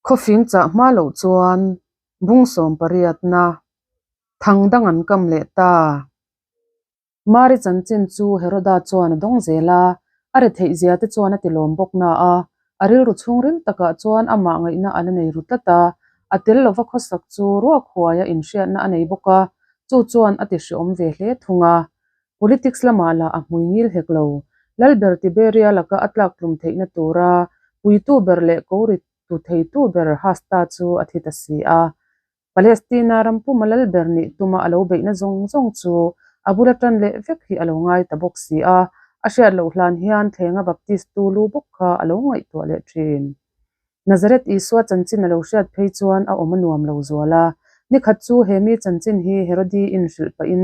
Khawfing chah hma loh chuan bung sawm pariatna thang dang an kam leh ta. Mari chanchin chu Heroda chuan a dawng zel a, a retheih zia te chuan a ti lawm bawk na a, a rilru chhungril takah chuan amah ngaihna a la nei ru tlat a, a tel lova khawsak chu ruak huaia inhriatna a nei bawk a, chu chuan a ti hreawm ve hle thung a. Politics lamah lah a hmui ngil hek lo. Lalber Tiberia laka a tlak tlum theihna tura puitu ber leh ko rit tu theitu ber Hasta chu a thi ta si a. Palestina ram puma lalber nih tuma a lo beihna zawng zawng chu a bula tan leh vek hi a lo ngai ta bawk si a, a hriat loh hlan hian thlenga Baptist tu lu bawk kha a lo ngaihtuah leh thin. Nazareth Isua chanchin a lo hriat phei chuan a awm a nuam lo zual a. Ni khat chu he mi chanchin hi Herodi inhrilh pahin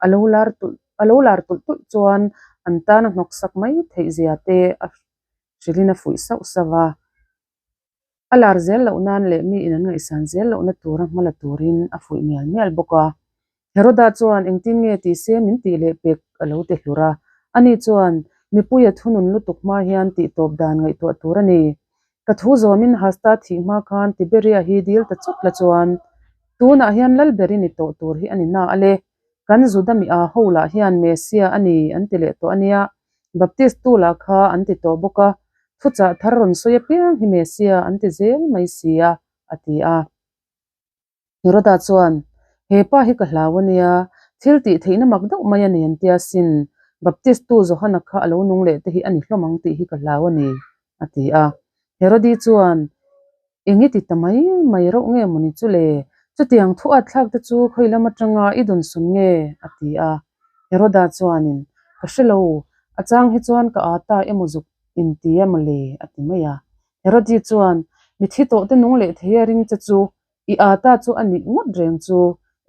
a lo lar tulh a lo lar tulh tulh chuan an tan a hnawksak mai theih zia te a hrilhin a fuih sauh sauh a. A lar zel loh nan leh mi in an ngaihsan zel lohna tura hma la turin a fuih mial mial bawk a. Heroda chuan engtin nge ti se min tih leh pek a lo ti hlur a. Ani chuan, Mipuia thunun lutuk hma hian tih tawp dan ngaihtuah tur a ni. Ka thu zawmin Hasta thih hma khan Tiberia hi dil ta chawp la chuan, tunah hian Lalberi ni tawh tur hi a ni na a le. Kan Juda mi aa ho lah hian Messia a ni an ti leh tawh a nia. Baptist tu lah kha an ti tawh bawk a, thuchah thar rawn sawi apiang hi Messia an ti zel mai si a, a ti a. Heroda chuan, He pa hi ka hlau a nia, thil tih theihna mak deuh mai a ni an tia sin, Baptist tu Johana kha a lo nung leh te hi a ni hlawm ang tih hi ka hlau a ni, a ti a. Herodi chuan, Eng i ti ta mai mai reuh nge mawni chu le? Chutiang thu at thlak te chu khawi lam atanga i dun sun nge? a ti a. Heroda chuanin, Ka hre lo, a chang hi chuan ka aa ta emaw zuk in ti a mawle, a ti mai a. Herodi chuan, Mithi tawh te nung leh thei a ring che chu, i aa ta chu a nih ngawt reng chu,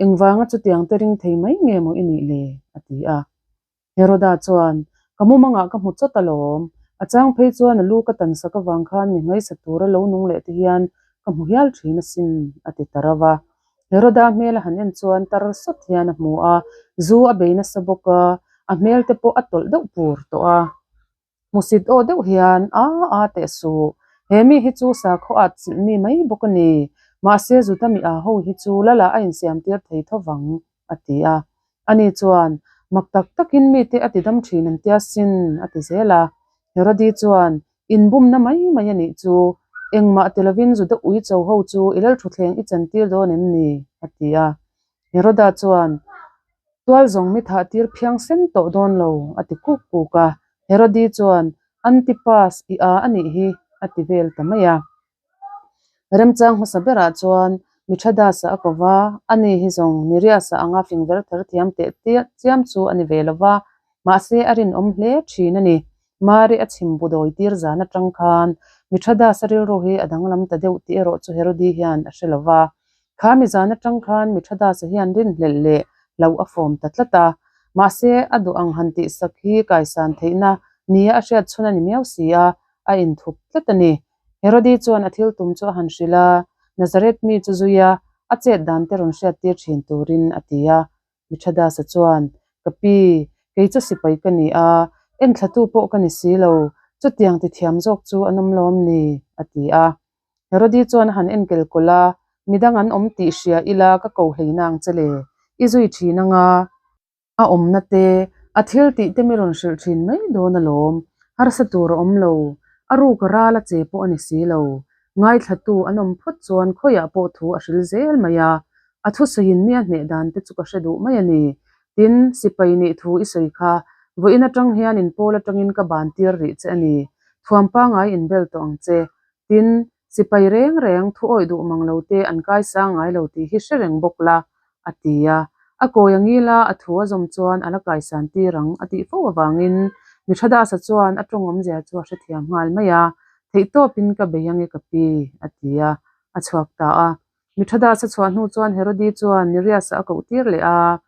engvanga chutiang te ring thei mai nge maw i nih le? a ti a. Heroda chuan, Ka mumangah ka hmu chawt alawm. A chang phei chuan a lu ka tan sak avang khan mi hmaisa tura lo nung leh te hian ka hmu hial thin asin, a ti ta rauh a. Heroda hmel a han en chuan tar sawt hian a hmu a, zu a bei nasa bawk a, a hmel te pawh a tawlh deuh pur tawh a. Hmusit aw deuh hian, A a teh suh. He mi hi chu sakhaw at chilh mi mai bawk a ni. Mahse Juda mi a ho hi chu Lala a insiam tir thei tho vang, a ti a. Ani chuan, Mak tak takin mite a ti dam thin an tia sin, a ti zel a. Herodi chuan, Inbumna mai mai a nih chu. Engmah ti lovin Juda ui cho ho chu i lalthuthleng i chantir dawn em ni? a ti a. Heroda chuan, Tual zawng mi thah tir phiang sen tawh dawn lo, a ti kuk kuk a. Herodi chuan, Antipas, i a a nih hi, a ti vel ta mai a. Remchang hmasa berah chuan Mithradasa a ko va, ani hi zawng Niriasa anga fing ver ther thiam teh chiam chu a ni ve lo va, mahse a rinawm hle thin a ni. Mari a chhim bu dawi tir zan atang khan Mithradasa rilru hi a danglam ta deuh tih erawh chu Herodi hian a hre lo va. Kha mi zan atang khan Mithradasa hian rinhlelh leh hlauh a fawm ta tlat a. Mahse a duh ang han tihsak hi kaisan theihna nia a hriat chhun a ni miau si a, a inthup tlat a ni. Herodi chuan a thil tum chu a han hrilh a, Nazareth mi chu zui a, a chet dan te rawn hriat tir thin turin a ti a. Mithradasa chuan, Ka pi, kei chu sipai ka ni a, enthlatu pawh ka ni si lo, chutiang ti thiam zawk chu an awm lawm ni? a ti a. Herodi chuan a han enkel kawlh a, Midang an awm tih hria ila ka ko hleina ang che le, i zui thin anga. A awmna te, a thil tih te mi rawn hrilh thin mai dawn alawm. Harsa tur a awm lo. A ruk a ral a che pawh a ni si lo. Ngaithlatu an awm phawt chuan khawiah pawh thu a hril zel mai a. A thusawiin mi a hneh dan te chu ka hre duh mai a ni. Tin, sipai nih thu i sawi kha, vawiin atang hian in pawl atangin ka ban tir rih che a ni. Thuam pangai inbel tawh ang che. Tin, sipai reng reng thu awih duh mang lo te an kai sang ngai lo tih hi hre reng bawk la, a ti a. A kawi a ngil a, a thu a zawm chuan a la kaisan tir ang a tih fo avangin Mithradasa chuan a tawng awmzia chu a hrethiam nghal mai a, Theihtawpin ka bei ange ka pi, a ti a, a chhuak ta a. Mithradasa chhuah hnu chuan Herodi chuan Niriasa a koh tir leh a.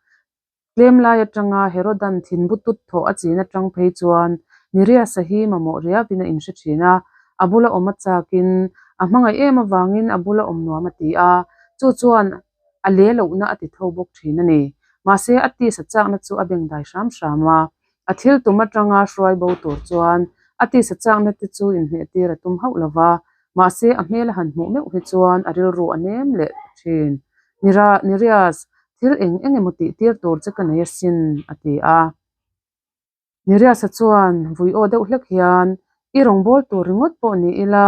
Tlem lai atanga Herodan thinbu tut thawh a chin atang phei chuan Niriasa hi mamawh riauin a inhre thin a, a bula awm a chakin a hmangaih em avangin a bula awm nuam a ti a, chu chuan a le lohna a ti tho bawk thin a ni. Mahse a tisa chakna chu a bengdai hram hram a, a thil tum atanga hruai bo tur chuan a tisa chakna te chu inhneh tir a tum hauh lo va. Mahse, a hmel a han hmuh meuh hi chuan a rilru a nem leh thin. Nira, Nirias, thil eng eng emaw tih tir tur che ka nei asin, a ti a. Niriasa chuan vui aw deuh hlek hian, I rawngbâwl tur ringawt pawh ni ila,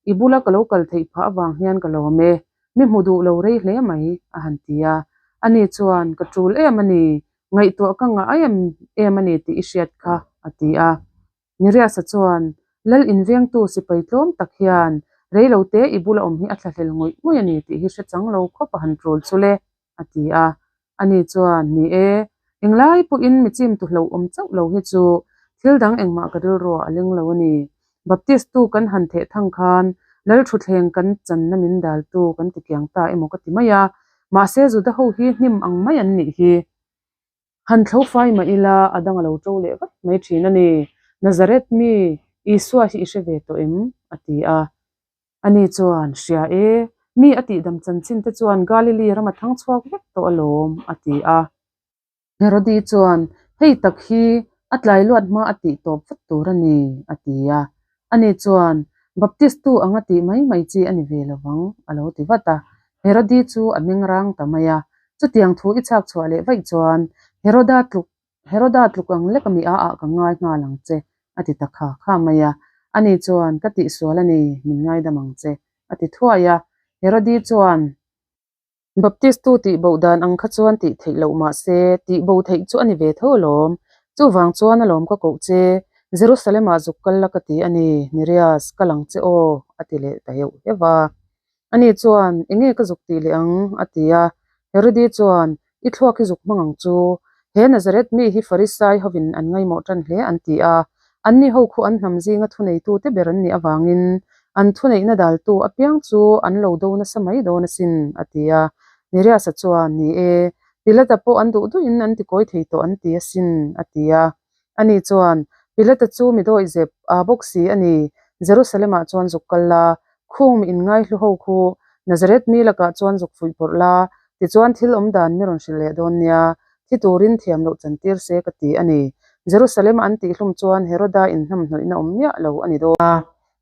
i bula ka lo kal theih phah avang hian ka lawm e, mi hmu duh lo rei hle mai, a han ti a. Ani chuan, Ka ṭul em a ni, ngaihtuah ka ngah em em a ni tih i hriat kha, a ti a. Niriasa chuan, Lal invengtu sipai tlawm tak hian reilote i bula awm hi a thlahlel ngawih ngawih a ni tih hi hre chang lo khawp a han ṭul chu le, a ti a. Ani chuan, Ni e, englai pawhin mi chim tu hlauh awm chauh lo hi chu thil dang engmah ka rilruah a leng lo a ni. Baptist-tu kan han theh thang khan Lal thutthleng kan channa min daltu kan ti kiang ta emaw ka ti mai a, mahse Juda ho hi hnim ang mai an nih hi. Han thlo fai mah ila a dang a lo to leh vat mai thin a ni. Nazareth mi Isua hi i hre ve tawh em? a ti a. Ani chuan, Hria e, mi a tihdam chanchin te chuan Galili ram a thang chhuak vek tawh alawm, a ti a. Herodi chuan, Hei tak hi a tlai luat hma a tih tawp vat tur a ni, a ti a. Ani chuan, Baptistu anga tih mai mai chi a ni ve lo vang, a lo ti vat a. Herodi chu a meng rang ta mai a. Chutiang thu i chhak chhuah leh vaih chuan, Heroda tluk Heroda tluk ang lek ami a ah ka ngai nghal ang che, a ti ta kha kha mai a. Ani chuan, Ka tihsual a ni, min ngaidam ang che, a ti thuai a. Herodi chuan, Baptistu tih bo dan ang kha chuan tih theih loh mah se, tih bo theih chu a ni ve tho alawm. Chuvang chuan alawm ka koh che, Jerusalem-ah zuk kal la ka ti a ni, Nerias, kal ang che aw, a ti leh ta heuh heuh a. Ani chuan, Enge ka zuk tih leh ang? a ti a. Herodi chuan, I thluak hi zuk hmang ang chu. He Nazareth mi hi Farisai hovin an ngaimawh tan hle an ti a. Anni ho khu an hnam zinga thuneitute ber an nih avangin an thuneihna daltu apiang chu an lo do nasa mai dawn asin, a ti a. Neriasa chuan, Ni e, Pilata pawh an duh duhin an tikawi thei tawh an ti asin, a ti a. Ani chuan, Pilata chu mi dawihzep aa bawk si a ni, Jerusalem-ah chuan zuk kal la, khung mi inngaihlu ho khu Nazareth mi lakah chuan zuk fuih pawrh la, tichuan thil awm dan mi rawn hrilh leh dawn nia, thi turin thiam loh chantir se ka ti a ni. Jerusalem-a an tihhlum chuan Heroda inhnamhnawihna awm miah lo a ni dawn a.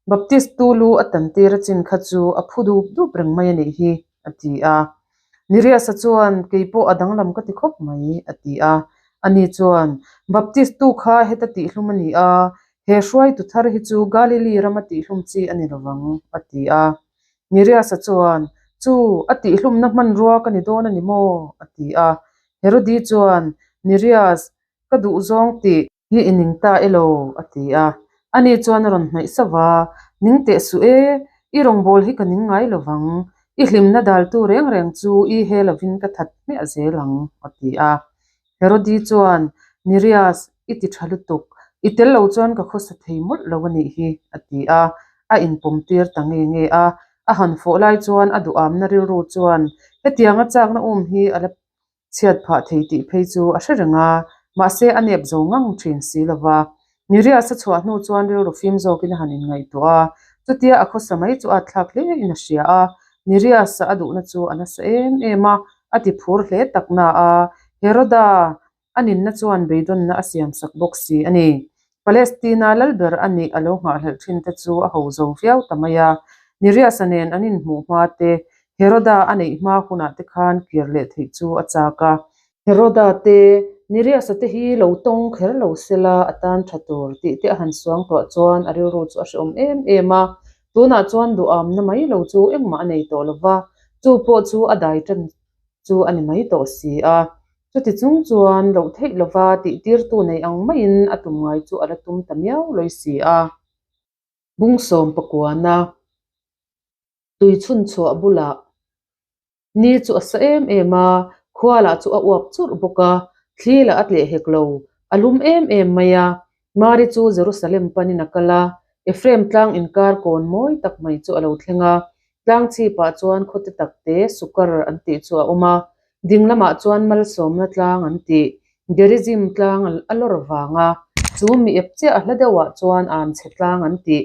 Baptist-tu lu a tantir a chin kha chu a phu dup dup reng mai a nih hi, a ti a. Niriasa chuan, Kei pawh a danglam ka ti khawp mai, a ti a. Ani chuan, Baptist-tu kha heta tihhlum a ni a, he hruaitu thar hi chu Galili rama tihhlum chi a ni lovang, a ti a. Niriasa chuan, Chu, a tihhlumna hmanrua ka ni dawn a ni maw? a ti a. Herodi chuan, Nirias, ka duhzawng tih. Hi i ning ta elo? a ti a. Ani chuan a rawn hnaih sauh a, Ning teh suh e, i rawngbâwl hi ka ning ngai lo vang. I hlimna dâltu reng reng chu i he lovin ka that hmiah zel ang, a ti a. Herodi chuan, Nirias, i ti ṭha lutuk. I tel lo chuan ka khawsa thei mawlh lo a nih hi, a ti a. A inpawmtir ta nge nge a. A han fawh lai chuan a duhâmna rilru chuan hetianga châkna um hi a la Chhiat phah thei tih phei chu a hre reng a, mahse a nep zo ngang thin si lo va. Nirias a chhuah hnu chuan rilru fim zawkin a han inngaihtuah a, chutia a khawsa mai chu a thlak hle in a hria a. Nirias-a a duhna chu a nasa em em a, a ti phur hle tak na a, Heroda a ninna chuan beidawnna a siam sak bawk si a ni. Palestina lalber a nih a lo nghahhlelh thin te chu a ho zo viau ta mai a. Niriasa nen an inhmuh hma te, Heroda a neih hma hunah te khan kir leh theih chu a chak a. Heroda te, Niriasa te hi lo tawng kher lo sela a tan tha tur tih te a han suang tuah chuan a rilru chu a hrehawm em em a. Tunah chuan duhamna mai lo chu engmah a nei tawh lo va, chu pawh chu a dai tan chu a ni mai tawh si a. Chuti chung chuan loh theih lova tihtirtu nei ang maiin a tum ngai chu a la tum ta miau lawi si a. Bungsawm pakuana tui chhun chhuah bulah ni chu a sa em em a, khua lah chu a uap churh bawk a, thli lah a tleh hek lo, a lum em em mai a. Mari chu Jerusalem panin a kal a, Ephraim tlang inkar kawn mawi tak mai chu a lo thleng a. Tlang chhipah chuan khawte takte Sukar an tih chu a awm a, ding lamah chuan malsawmna tlang an tih Gerizim tlang a lawr vang a, chu mi ep chiah a hla deuhah chuan Anchhe tlang an tih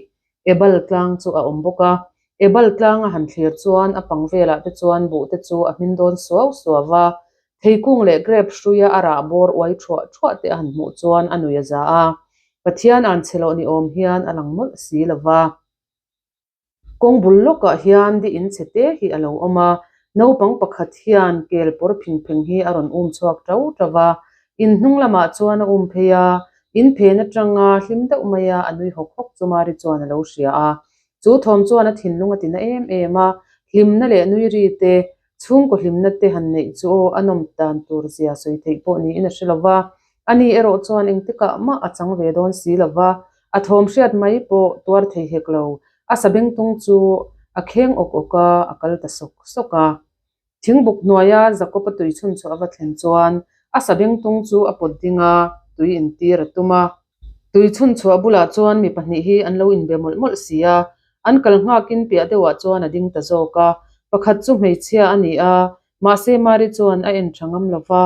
Ebal tlang chu a awm bawk a. Ebal tlanga han thlir chuan a pang velah te chuan buh te chu a hmin dawn suau suau va, Theikung leh grep hruia a rah bawr uai thuah thuah te a han hmuh chuan a nui a za a, Pathian an chhe loh ni awm hian a lang mawlh si lo va. Kawng bul lawkah hian di in chhe te hi a lo awm a, naupang pakhat hian kel pawr phing pheng hi a rawn um chhuak tau tau va, in hnung lamah chuan a um phei a, in phen atanga hlim deuh maia a nui hawk hawk chu Mari chuan a lo hria a. Chu thawm chuan a thinlung a tina em em a, hlimna leh nui ri te, chhungkaw hlimna te han neih chu aw a nawm dan tur zia sawi theih pawh niin a hre lo va, ani erawh chuan engtikah mah a chang ve dawn si lo va, a thawm hriat mai pawh tuar thei hek lo, a sabengtung chu a kheng awk awk a, a kal ta sawk sawk a. Thingbuk hnuaia Jakob-a tui chhun chu a va thlen chuan a sabengtung chu a pawt ding a, tui intir a tum a. Tui chhun chhuah bulah chuan mi pahnih hi an lo inbe mawlh mawlh si a, an kal nghakin piah deuhah chuan a ding ta zawk a. Pakhat chu hmeichhia a ni a, mahse Mari chuan a en tha ngam lo va.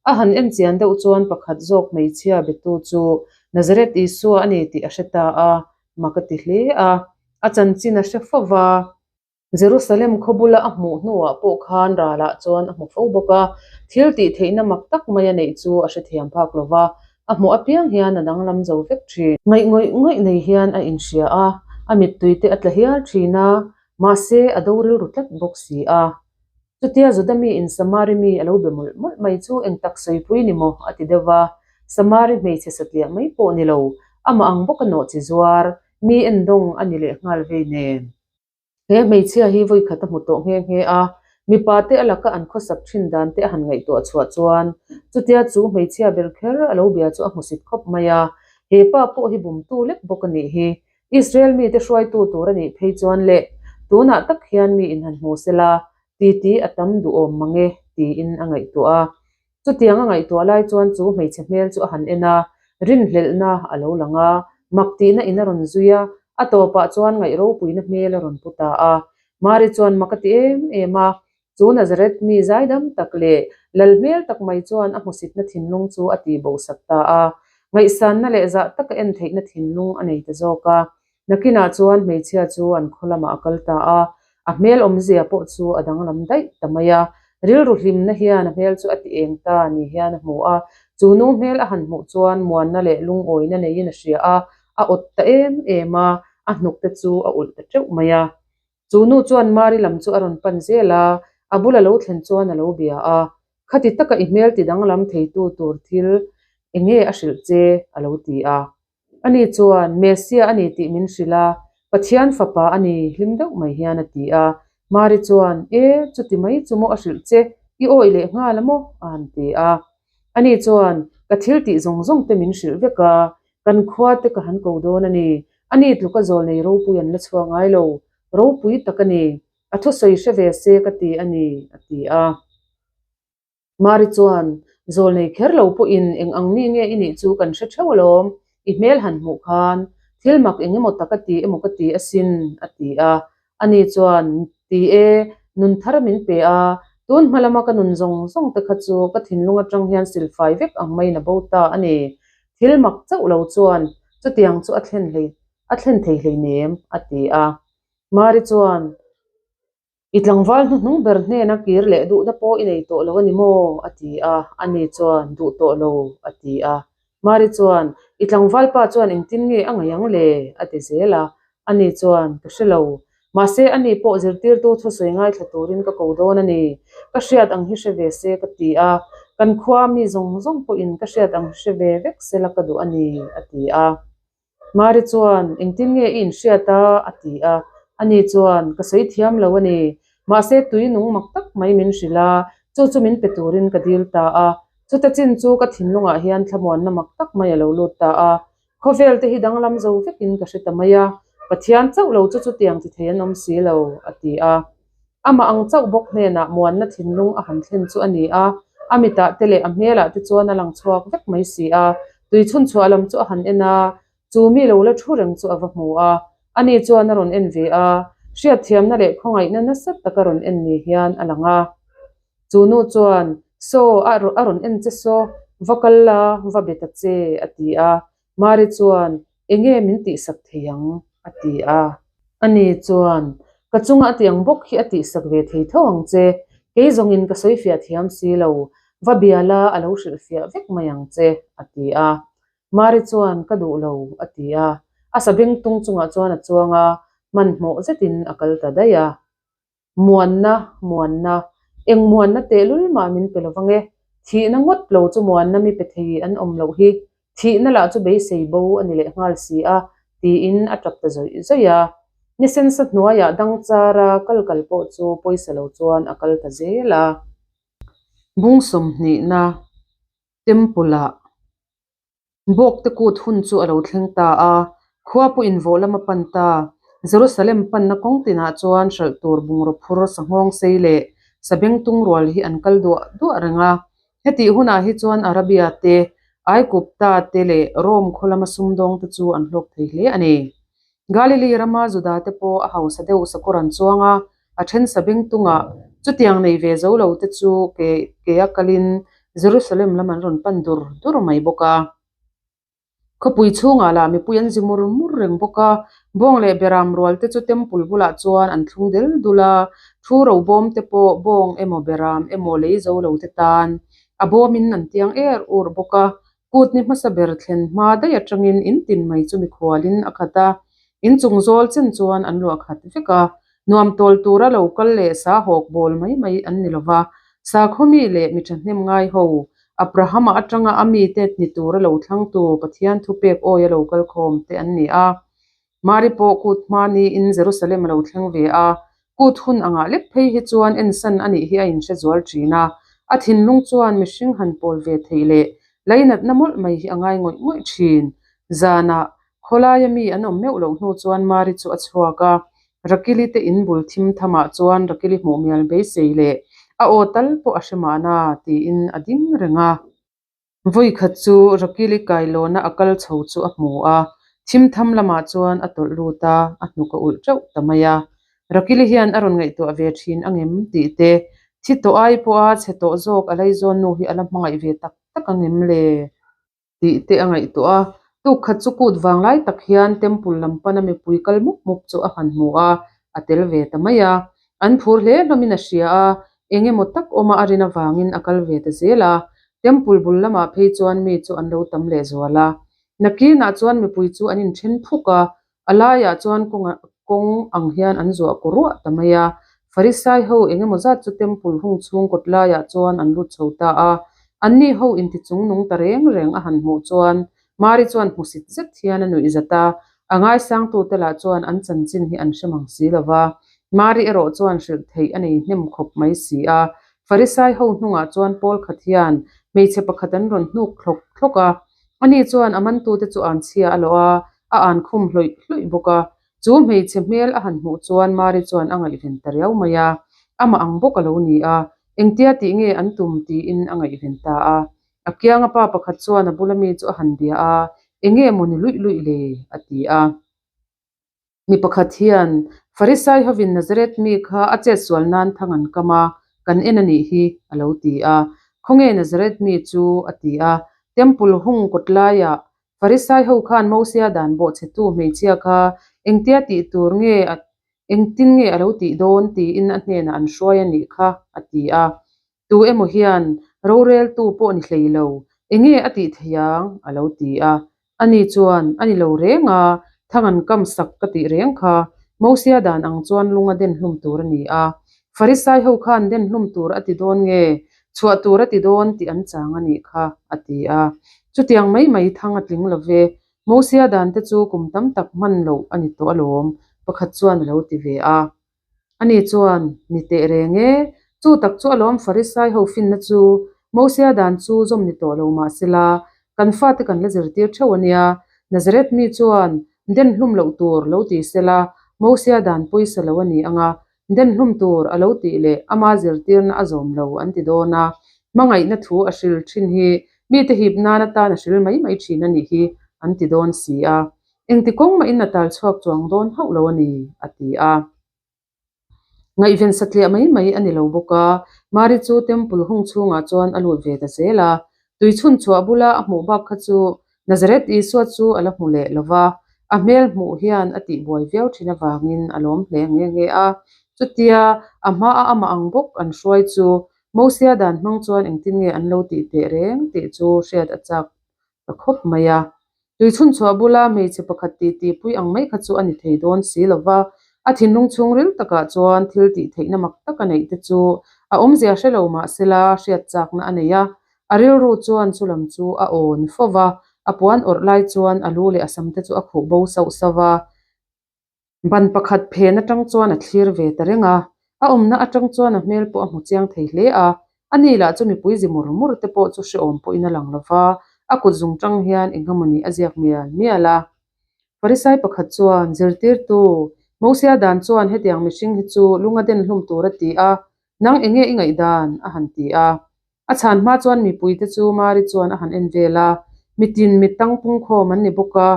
A han en chian deuh chuan pakhat zawk hmeichhia betu chu Nazareth Isua a ni tih a hre ta a, mak a ti hle a. A chanchin a hre fo va. Jerusalem khaw bula a hmuh hnuah pawh khan ralah chuan a hmu fo bawk a, thil tih theihna mak tak mai a neih chu a hrethiam phak lo va, a hmuh apiang hian a danglam zo vek thin. Ngaih ngawih ngawih nei hian a inhria a, a mittui te a tla hial thin a, mahse a do rilru tlat bawk si a. Chutia Juda miin Samari mi a lo be mawlh mawlh mai chu eng tak sawipui ni maw a ti deuh va, Samari hmeichhe satliah mai pawh ni lo, amah ang bawk a nawhchi zuar, mi endawng a ni leh nghal vei nen. He hmeichhia hi vawi khat a hmu tawh nghe nghe a, mipa te a laka an khawsak thin dan te a han ngaihtuah chhuah chuan chutia chu hmeichhia ber kher a lo bia chu a hmusit khawp mai a, he pa pawh hi bumtu lek bawk a nih hi. Israel mite hruaitu tur a nih phei chuan leh tunah tak hian mi in han hmu sela titi a tam duhawm mang e tiin a ngaihtuah a. Chutiang a ngaihtuah lai chuan chu hmeichhe hmel chu a han en a, rinhlelhna a lo lang a, mak tihna in a rawn zui a, a tawpah chuan ngaih ropuina hmel a rawn pu ta a. Mari chuan mak a ti em em a, chu Nazareth mi zaidam tak leh lal hmel tak mai chuan a hmusitna thinlung chu a tihbohsak ta a, ngaihsanna leh zah taka en theihna thinlung a nei ta zawk a. Nakinah chuan hmeichhia chu an khaw lamah a kal ta a, a hmel awmzia pawh chu a danglam daih ta mai a. Rilru hlimna hian a hmel chu a ti eng ta ni hian a hmu a, chu nu hmel a han hmuh chuan muanna leh lungawina neiin a hria a, a awt ta em em a, a hnuk te chu a ulh ta teuh mai a. Chu nu chuan Mari lam chu a rawn pan zel a, a bul a lo thlen chuan a lo bia a, Khati taka i hmel ti danglam theitu tur thil enge a hrilh che? a lo ti a. Ani chuan, Messia a ni tih min hrilh a, Pathian fapa a ni, hlim deuh mai hian a ti a. Mari chuan, E, chuti mai chu maw a hrilh che, i awih leh nghal a maw? a han ti a. Ani chuan, Ka thil tih zawng zawng te min hrilh vek a, kan khua te ka han ko dawn a ni. Ani tluka zawl nei ropui an la chhuak ngai lo, ropui tak a ni. A thusawi hre ve se ka ti a ni, a ti a. Mari chuan, Zawl nei kher lo pawhin eng ang mi nge i nih chu kan hre theuh alawm, i hmel han hmuh khan thil mak eng emaw tak a ti emaw ka ti asin, a ti a. Ani chuan, Ti e, nun thar min pe a, tun hma lama ka nun zawng zawng te kha chu ka thinlung atang hian silfai vek ang maiin a bo ta a ni. Thil mak chauh lo chuan chutiang chu a thlen hlei a thlen thei hleinem, a ti a. Mari chuan, I tlangval hnuhnung ber hnena kir leh duhna pawh i nei tawh lo a ni maw? a ti a, ani chuan, Duh tawh lo, a ti a. Mari chuan, I tlangval pa chuan engtin nge a ngaih ang le? a ti zel a. Ani chuan, Ka hre lo. Mahse, ani pawh zirtirtu thusawi ngaithla turin ka ko dawn a ni. Ka hriat ang hi hre ve se, ka ti a. Kan khua mi zawng zawng pawhin ka hriat ang hi hre ve vek sela ka duh a ni, a ti a. Mari chuan, Engtin nge i inhriat a? a ti a. Ani chuan, Ka sawi thiam lo a ni. Mahse, tui nung mak tak mai min hrilh a, chu chu min pe turin ka dil ta a. Chuta chin chu ka thinlungah hian thlamuanna mak tak mai a lo lut ta a. Khawvel te hi danglam zo vekin ka hre ta mai a, Pathian chauh lo chu chutiang ti thei an awm si lo, a ti a. Amah ang chauh bawk hnenah muanna thinlung a han thlen chu a ni a, a mitah te leh a hmelah te chuan a lang chhuak vek mai si a. Tui chhunchhuah lam chu a han en a, chu mi lo la thu reng chu a va hmu a. Ani chuan a rawn en ve a, hriatthiamna leh khawngaihna nasa taka rawn en ni hian a lang a. Chu nu chuan, Saw, a rawn en che saw, va kal la, va be ta che, a ti a. Mari chuan, Enge min tihsak thei ang? a ti a. Ani chuan, Ka chunga a tiang bawk hi a tihsak ve thei tho ang che. Kei zawngin ka sawi fiah thiam si lo. Va bia la, a lo hrilh fiah vek mai ang che, a ti a. Mari chuan, Ka duh lo, a ti a. A sabeng tung chungah chuan a chuang a. Hmanhmawh zetin a kal ta daih a. Muanna, muanna, eng muanna tehlul mah min pe lovang e. Thihna ngawt lo chu muanna mi pe thei an awm loh hi. Thihna lah chu beisei bo a ni leh nghal si a, tiin a tap ta zawih zawih a. Ni sensa hnuaiah dang chara kal kal pawh chu pawisa lo chuan a kal ta zel a. Bung sawmhnihna Temple-ah Bawkte kut hun chu a lo thleng ta a, khua pawh invawh lam a pan ta. Jerusalem panna kawng tinah chuan hralh tur bungraw phur sanghawng sei leh sabengtung rual hi an kal duah duah reng a. Hetih hunah hi chuan Arabia te, Aigupta te leh Rome khaw lama sumdawng te chu an hlawk thei hle a ni. Galili rama Juda te pawh a hausa deuh sakawr an chuang a, a then sabengtungah chutiang nei ve zo lo te chu ke kea kalin Jerusalem lam an rawn pan dur dur mai bawk a. Khawpui chhungah lah mipui an zi mur mur reng bawk a, bawng leh beram rual te chu temple bulah chuan an thlung del dul a, thu ro bawm te pawh bawng emaw beram emaw lei zo lo te tan a bawmin an tiang er ur bawk a, Kut ni hmasa ber thlen hma daih atangin in tin mai chu mikhualin a khat a, in chung zawl chen chuan an luah khat vek a. Nuam tawl tura lo kal leh sa hawk bawl mai mai an ni lova, sakhaw mi leh mi thahnem ngai ho, Abrahama atanga a mite ni tura lo thlangtu Pathian thupek awi a lo kal khawm te an ni a. Mari pawh kut hma niin Jerusalem a lo thleng ve a, kut hun angah lek phei hi chuan ensan a nih hi a inhre zual thin a, a thinlung chuan mihring han pawl ve theih leh lainatna mawlh mai hi a ngai ngawih ngawih thin. Zanah, khawlaia mi an awm meuh loh hnu chuan Mari chu a chhuak a, Rakili te in bul thim thamah chuan Rakili hmuh mial beisei leh a aw tal pawh a hre mahna tiin a ding reng a. Vawikhat chu Rakili kailawna a kal chho chu a hmu a, thim tham lamah chuan a tawlh lut a, a hnuk a ulh teuh ta mai a. Rakili hian a rawn ngaihtuah ve thin angem tih te, thi tawh ai pawha chhe tawh zawk a laizawn nu hi a la hmangaih ve tak tak angem le? Tih te a ngaihtuah a. Tukkhat chu kut vang lai tak hian temple lam pana mipui kal mup mup chu a han hmu a, a tel ve ta mai a. An phur hle hlawmin a hria a, eng emaw tak awma a rin avangin a kal ve ta zel a. Temple bul lamah phei chuan mi chu an lo tam leh zual a. Nakinah chuan mipui chu an inthen phuk a, a laiah chuan kawnga kawng ang hian an zuah kaw ruah ta mai a. Farisai ho eng emaw zat chu temple hung chhung kawt laiah chuan an lut chho ta a. Anni ho intichung nung ta reng reng a han hmuh chuan Mari chuan hmusit zet hian a nuih zat a, a ngaisangtute lah chuan an chanchin hi an hre mang si lo va. Mari erawh chuan hrilh theih a nei hnem khawp mai si a. Farisai ho hnungah chuan Paul khat hian hmeichhe pakhat an rawn hnuk thlawk thlawk a. Ani chuan a mantute chu an chhia a lawh a, a an khum hlawih hlawih bawk a. Chu hmeichhe hmel a han hmuh chuan Mari chuan a ngaihven ta riau mai a, amah ang bawk a lo ni a, engtia tih nge an tum tiin a ngaihven ta a. A kianga pa pakhat chuan a bula mi chu a han bia a, Enge maw ni luih luih le? a ti a. Mi pakhat hian, Farisai hovin Nazareth mi kha a chetsual nan thang an kam a, kan en a nih hi, a lo ti a. Khawnge Nazareth mi chu? a ti a. Temple hung kawt laiah Farisai ho khan Mosia dan bawhchhetu hmeichhia kha engtia tih tur nge a engtin nge a lo tih dawn tiin a hnenah an hruai a nih kha, a ti a. Tu emaw hian roreltu pawh ni hlei lo, enge a tih thei ang? a lo ti a. Ani chuan, A ni lo reng a, thang an kam sak ka tih reng kha, Mosia dan ang chuan lung a den hlum tur a ni a. Farisai ho khan den hlum tur a ti dawn nge, chhuah tur a ti dawn tih an chang a nih kha, a ti a. Chutiang mai mai thang a tling lo ve, Mosia dan te chu kum tam tak hman loh a ni tawh alawm, pakhat chuan a lo ti ve a. Ani chuan, Ni teh reng e, chu tak chu alawm Farisai ho finna chu, Mosia dan chu zawm ni tawh lo mah sela, kan fate kan la zirtir theuh a nia. Nazareth mi chuan, Den hlum loh tur lo ti sela, Mosia dan pawisa lo a ni ang a, den hlum tur a lo tih leh ama zirtirna a zawm lo an ti dawn a. Hmangaihna thu a hril thin hi mite hip nan atan a hril mai mai thin a nih hi an ti dawn si a. Engti kawng mahin a tal chhuak chuang dawn hauh lo a ni, a ti a. Ngaihven satliah mai mai a ni lo bawk a, Mari chu Temple hung chhungah chuan a lut ve ta zel a. Tui chhun chhuah bula a hmuh bak kha chu Nazareth Isua chu a la hmu leh lo va, a hmel hmuh hian a tihbuai viau thin avangin a lawm hle nghe nghe a. Chutia a hmaa amah ang bawk an hruai chu Mosia dan hmang chuan engtin nge an lo tih teh reng tih chu hriat a chak ta khawp mai a. Tui chhun chhuah bula hmeichhe pakhat titi pui ang mai kha chu a ni thei dawn si lo va. A thinlung chhungril takah chuan thil tih theihna mak tak a neih te chu a awmzia hre lo mah sela hriat chakna a nei a. A rilru chuan chu lam chu a awn fo va, a puan awrh lai chuan a lu leh a sam te chu a khuh bo sauh sauh a. Ban pakhat phen atang chuan a thlir ve ta reng a, a awmna atang chuan a hmel pawh a hmu chiang thei hle a, ani lah chu mipui zi mur mur te pawh chu hrehawm pawhin a lang lo va, a kut zung tang hian eng emawni a ziak mial mial a. Farisai pakhat chuan, Zirtirtu, Mosia dan chuan hetiang mihring hi chu lung a den hlum tur a ti a, nang enge i ngaihdan? a han ti a. A chhan hma chuan mipuite chu Mari chuan a han en vel a, mitin mi tang pungkhawm an ni bawk a,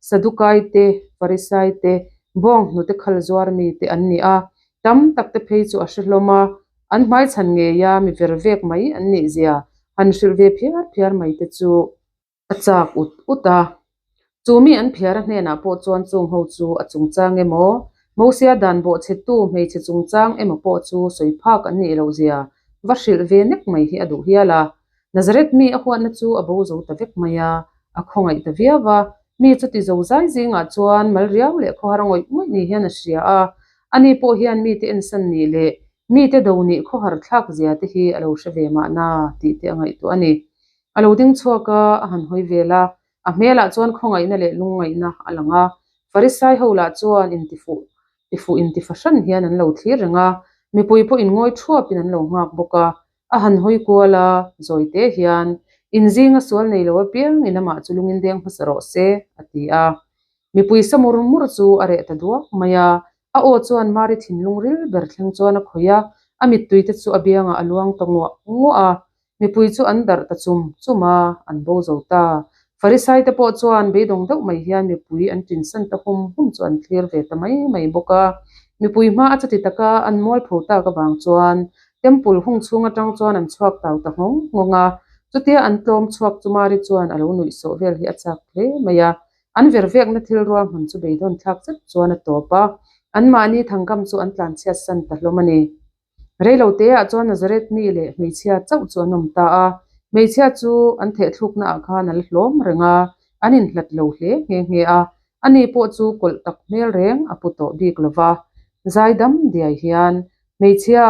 Sadukai te, Farisai te, bawnghnute khal zuar mi te an ni a, tam tak te phei chu a hre hlawm a, an hmaichhan ngeia mi ver vek mai an nih zia han hrilh ve phiar phiar mai te chu. A chak ut ut a. Chu mi an phiara hnenah pawh chuan chung ho chu a chungchang emaw, Mosia dan bawhchhetu hmeichhe chungchang emaw pawh chu sawi phak an nih loh zia va hrilh ve nek mai hi a duh hial a. Nazareth mi a huatna chu a bo zo ta vek mai a, a khawngaih ta viau a. Mi chuti zo zai zingah chuan mal riau leh khawhar ngawih ngawih ni hian a hria a. Ani pawh hian mite ensan nih leh mite do nih khawhar thlak zia te hi a lo hre ve mahna tih te a ngaihtuah a ni. A lo ding chhuak a, a han hawi vel a, a hmelah chuan khawngaihna leh lungngaihna a lang a. Farisai ho lah chuan intifuh tifuh intifahran hian an lo thlir reng a, mipui pawh inngawi thuapin an lo nghak bawk a. A han hawi kual a, zawi te hian, Inzinga sual nei lo apiangin amah chu lungin deng hmasa rawh se, a ti a. Mipui sa mur mur chu a reh ta duak mai a, a aw chuan Mari thinlung ril ber thleng chuan a khawih a, a mittui te chu a biangah a luang ta nguah nguah a. Mipui chu an darh ta chum chum a, an bo zo ta. Farisai te pawh chuan beidawng deuh mai hian mipui an tinsan ta hum hum chu an thlir ve ta mai mai bawk a. Mipui hma a chuti taka an mualpho tak avang chuan Temple hung chhung atang chuan an chhuak tau ta nghawng nghawng a. Chutia an tlawm chhuak chu Mari chuan a lo nuih sawh vel hi a chak hle mai a. An vervekna thil ruahman chu beidawn thlak zet chuan a tawp a, anmahni thangkam chu an tlanchhiat san ta hlawm a ni. Reilo teah chuan Nazareth mi leh hmeichhia chauh chu an awm ta a, hmeichhia chu an thehthlukna ah khan a la hlawm reng a, an inhlat lo hle nghe nghe a, ani pawh chu kawlh tak hmel reng a pu tawh bik lo va. Zaidam diai hian, Hmeichhia,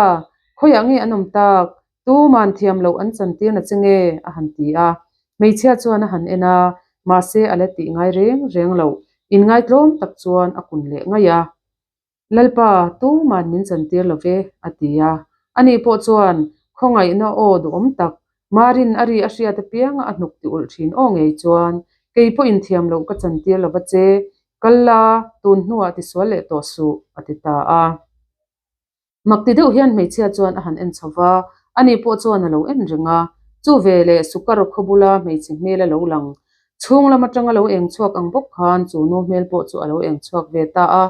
khawiah nge an awm tak? Tuman thiam loh an chantir na che nge? a han ti a. Hmeichhia chuan a han en a, mahse a la tih ngai reng reng loh, inngaitlawm tak chuan a kun leh ngaih a. Lalpa, tuman min chantir lo ve, a ti a. Ani pawh chuan, Khawngaihna aw duhawm tak, Marin a ri a hriat apianga a hnuk ti ulh thin aw ngei chuan, Kei pawhin thiam loh ka chantir lo va che, kal la, tun hnuah tisual leh tawh suh, a ti ta a. Mak ti deuh hian hmeichhia chuan a han en chho va, ani pawh chuan a lo en reng a. Chu ve leh Sukar khaw bula hmeichhe hmel a lo lang. Chhung lam atanga lo eng chhuak ang bawk khan chu nu hmel pawh chu a lo eng chhuak ve ta a.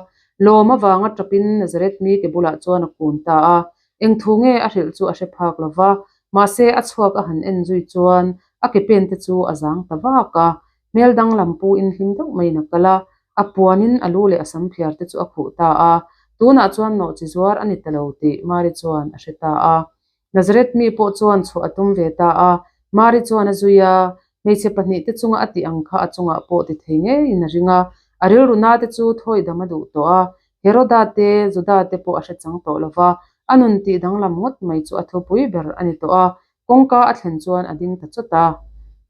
Lawm avanga tapin Nazareth mite bulah chuan a kun ta a. Eng thu nge a hrilh chu a hre phak lo va, mahse a chhuak a han en zui chuan a ke pen te chu a zang ta vak a. Hmel danglam pu in hlim deuh maiin a kal a, a puanin a lu leh a sam phiar te chu a khuh ta a, tunah chuan nawhchi zuar a ni ta lo tih Mari chuan a hre ta a. Nazareth mi pawh chuan chhuah a tum ve ta a, Mari chuan a zui a, hmeichhe pahnih te chunga a tih ang kha a chungah pawh ti thei ngeiin a ring a, a rilru na te chu thawi dam a duh tawh a, Heroda te, Juda te pawh a hre chang tawh lo va, a nun tih danglam ngawt mai chu a thupui ber a ni tawh a, Kawngka a thlen chuan a ding ta chawt a.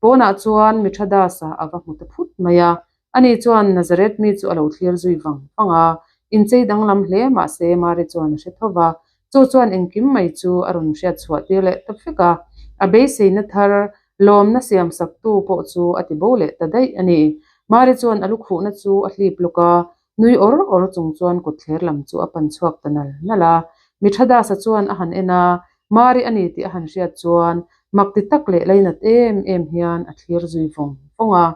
Pawnah chuan Mithradasa a va hmu ta phut mai a. Ani chuan Nazareth mi chu a lo thlir zui vang vang a. Inchei danglam hle mah se Mari chuan a hre tho va. Chu chuan engkim mai chu a rawn hriat chhuah tir leh ta vek a. A beiseina thar lawmna siam saktu pawh chu a ti bo leh ta daih a ni. Mari chuan a lukhuhna chu a hlip lawk a. Nui awr awr chung chuan kawtthler lam chu a pan chhuak ta nal nal a. Mithradasa chuan a han en a, Mari a ni tih a han hriat chuan mak ti tak leh lainat em em hian a thlir zui vawng vawng a.